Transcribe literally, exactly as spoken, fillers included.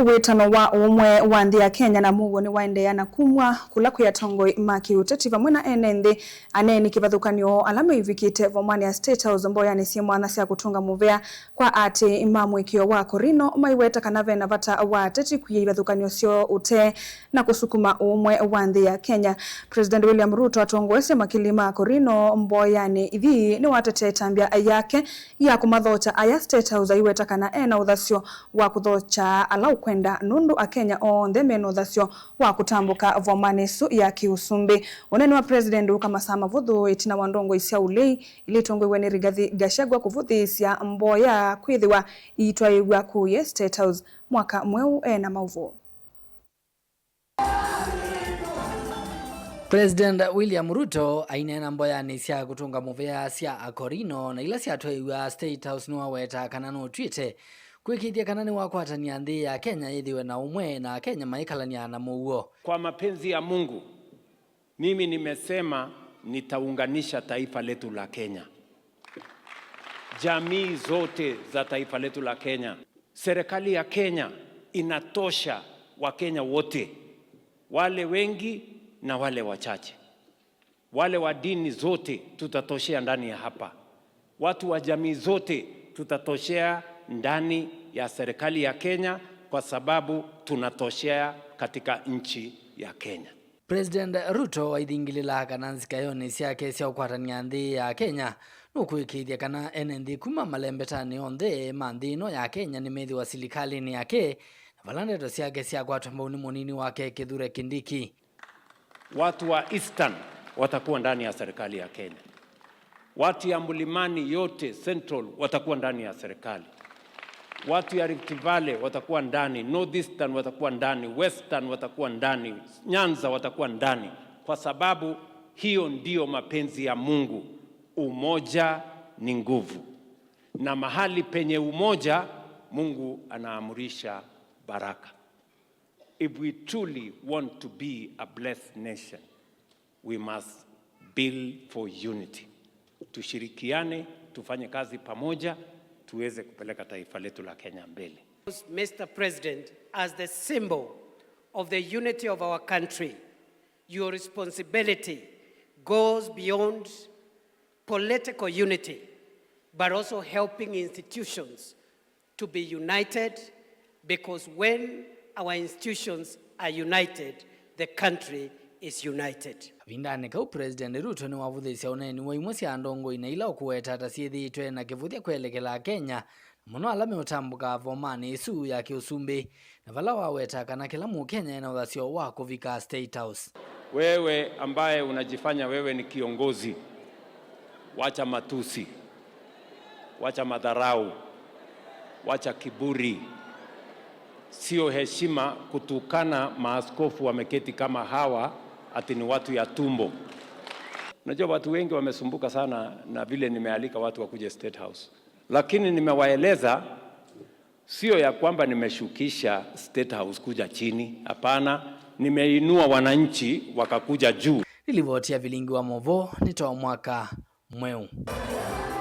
Wĩtano wa ũmwe wa nthĩ ya Kenya na mũuo nĩwaendeea na kumw'a kũla kwĩ atongoi ma kĩũteti vamwe na ene nthĩ, aneeni kĩvathũkany'o ala meivikĩte vomanĩ ya State House mboyanĩ syĩ mwanya sya kũtũnga mũvea kwa aatĩĩi ma mũĩkĩĩo wa Korino, maiweta kana vena vata wa ateti kwia ivathũkany'o syoo ũtee na kũsukuma ũmwe wa nthĩ ya Kenya. President William Ruto atongoesye makili ma Korino mboyanĩ ii nĩwatetee ĩtambya yake ya kũmathokya aya State House, aiweta kana ena ũthasyo wa kũthokya ala ũkwenda, nũndũ Akenya onthe mena ũthasyo wa kũtambũka vomanĩ ĩsu ya kĩũsumbĩ. Ũneeni wa President ũka masaa mavũthũ ĩtina wa ndongoi sya ũlei ila itongoew'e nĩ Rigathi Gachagua kũvũthĩĩsya mboya kwĩthĩwa iitwaĩw'a kũũ State House mwaka mweũ. Ena maũvoo. President William Ruto aineena mboyanĩ sya kũtũnga mũvea sya Akorino na ila syatwaĩw'a State House nĩwawetaa kana nũtw'ĩte kũĩkĩĩthya kana nĩwakwatany'a nthĩ ya Kenya yĩthĩwe na ũmwe na Akenya maikalany'a na mũuo. Kwa mapenzi ya Mungu, mimi nimesema nitaunganisha taifa letu la Kenya. Jamii zote za taifa letu la Kenya. Serikali ya Kenya inatosha Wakenya wote, wale wengi na wale wachache. Wale wa dini zote tutatoshea ndani ya hapa. Watu wa jamii zote tutatoshea ndani ya serikali ya Kenya, kwa sababu tunatoshea katika nchi ya Kenya. President Ruto aithingĩlĩla kana nzikayonĩ syake sya ũkwatany'a nthĩ ya Kenya nũkũĩkĩĩthya kana ene nthĩ kuma malembetanĩ onthe ma nthĩ ĩno ya Kenya nĩmethĩwa silikalĩnĩ yake, na vala ndeto syake syakwatwa mbau nĩ mũnini wake Kithure Kindiki. Watu wa Eastern watakuwa ndani ya serikali ya Kenya. Watu ya Mlimani yote Central watakuwa ndani ya serikali. Watu ya Rift Valley watakuwa ndani, North Eastern watakuwa ndani, Western watakuwa ndani, Nyanza watakuwa ndani, kwa sababu hiyo ndio mapenzi ya Mungu. Umoja ni nguvu, na mahali penye umoja, Mungu anaamurisha baraka. If we truly want to be a blessed nation, we must build for unity. Tushirikiane, tufanye kazi pamoja, tuweze kupeleka taifa letu la Kenya mbele. Mister President, as the symbol of the unity of our country, your responsibility goes beyond political unity, but also helping institutions to be united, because when our institutions are united, the country is united. Kavindanĩ kau, President Ruto nĩwavũthĩĩsya ũneeni wa imwe sya ndongoi na ila ũkũweta ta syĩthĩĩtwe na kĩvũthya kwelekela Akenya, na mũno ala meũtambũka vomanĩ ĩsu ya kĩũsumbĩ, na vala waweta kana kĩla Mũkenya ena ũthasyo wa kũvika State House. Wewe ambaye unajifanya wewe ni kiongozi, wacha matusi, wacha madharau, wacha kiburi. Sio heshima kutukana maaskofu wameketi kama hawa ati ni watu ya tumbo. Unajua, watu wengi wamesumbuka sana na vile nimealika watu wakuje State House, lakini nimewaeleza, sio ya kwamba nimeshukisha State House kuja chini. Hapana, nimeinua wananchi wakakuja juu. Nĩ livoti ya Vilingi wa Mauvoo nĩ Tom Mwaka Mweũ.